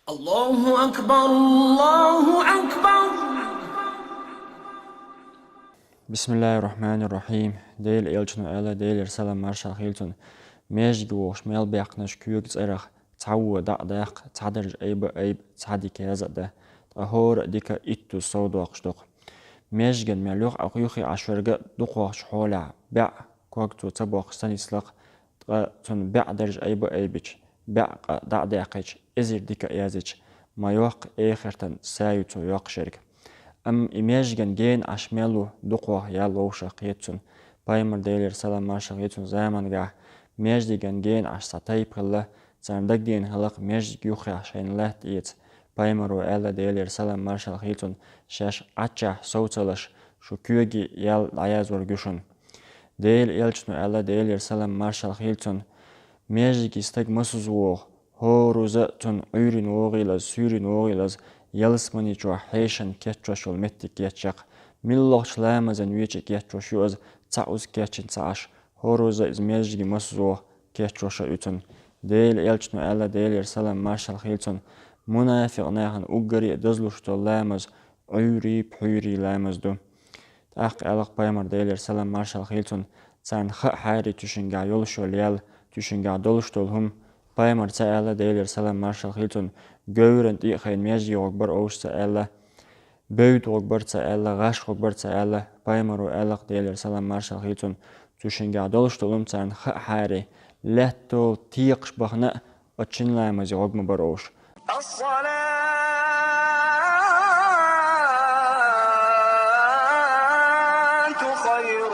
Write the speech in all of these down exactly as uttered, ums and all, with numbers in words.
الله أكبر، الله أكبر. Бисмиллахир-рахманир-рахим. Дела элчано аьлла, Делера салам маршал хилда цунна: маьждиге вахаш мел баьккхинчу коьга цӀерах цхьавво дӀа а даккха, цхьа даржа айба а айба, цхьа дика яза а да. Ткъа хӀора а дика иттаза сов доккхуш ду-кх. Маьждиган мел юха а, юххе а Ӏаш верг дукхагӀчу хьолехь бӀе ког цо ца боккхуш ца нисло-кх, ткъа цунна бӀе даржа айба а айбича, бӀе къа дӀа а даьккхича, эзар дика а язйича, ма йоккха эхартан са ю цо йоккхуш ерг. Амма и маьждиган гена Ӏаш мел ву дукхагӀа ял вовшах кхета цунна. Пайхамар, Делера салам маршал хилда цунна, заманахь маьждиган гена Ӏаш цхьа тайпа хилла, царна дагадеана хилла-кх маьждига юххехь шайна латта эца. Пайхамаро аьлла, Делера салам маршал хилда цунна: шаьш Ӏаччохь сов ца лаш, шун коьге ял дӀаязъярг ю шуна. Делан элчано аьлла, Делера салам маршал хилда цунна: маьждиге стаг масаза вогӀу, хӀоразза а цунна Ӏуьйрина вогӀийла иза, суьйрина вогӀийла иза, ялсамани чохь хьешан кечвеш йолу меттиг кечъян-кх. Муьлххачу ламазан веча кечвеш ю иза, цхьа уза кечйина ца Ӏаш, хӀоразза а иза маьждиге масаза вогӀу кечвеш а ю цунна. Делан элчано аьлла, Делера салам маршал хилда цунна: мунафикъ нахана уггаре а дазлуш долу ламаз Ӏуьйрий, пхьуьйрий ламаз ду. ТӀаккха аьлла-кх пайхамар, Делера салам маршал хилда цунна: царна хаа хьари цу шингахь йолуш йолу ял, цу шингахь долуш долу хӀума. Пайхамар ца аьлла, Делера салам маршал хилда цунна: говран тӀе а хайна маьждиге гӀорг бара овш ца аьлла, бевда гӀорг бара ца аьлла, гӀаш гӀорг бара ца аьлла. Пайхамаро аьлла-кх, Делера салам маршал хилда цунна: цу шингахь долуш долу хӀума царна хаа хьари, лаьттал текхаш бахана а, оцу шина ламазе гӀорг ма бара овш. الصلاة خير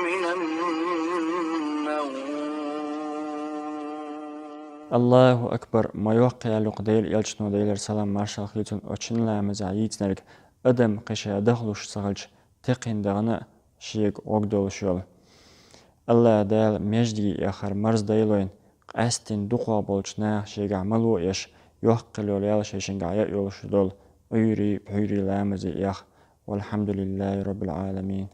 من النوم. Аллаху акбар! Ма йоккха ял ю-кх Делан элчано, Делера салам маршал хилда цунна, оцу шина ламазехь йийцинарг, адам кхин ша дахалуш ца хилча, текхна дахана а, шега гӀорг долуш йолу. АллахӀ Дала маьждиге эхар марздойла вайна, къаьсттина дукхагӀа болчу наха шегахь мало а еш, йоккха йолу ял шайн шингахь яа йолуш долу Ӏуьйрий, пхьуьйрий ламазе эха. Валхьамдулиллахи Роббил Ӏаламин.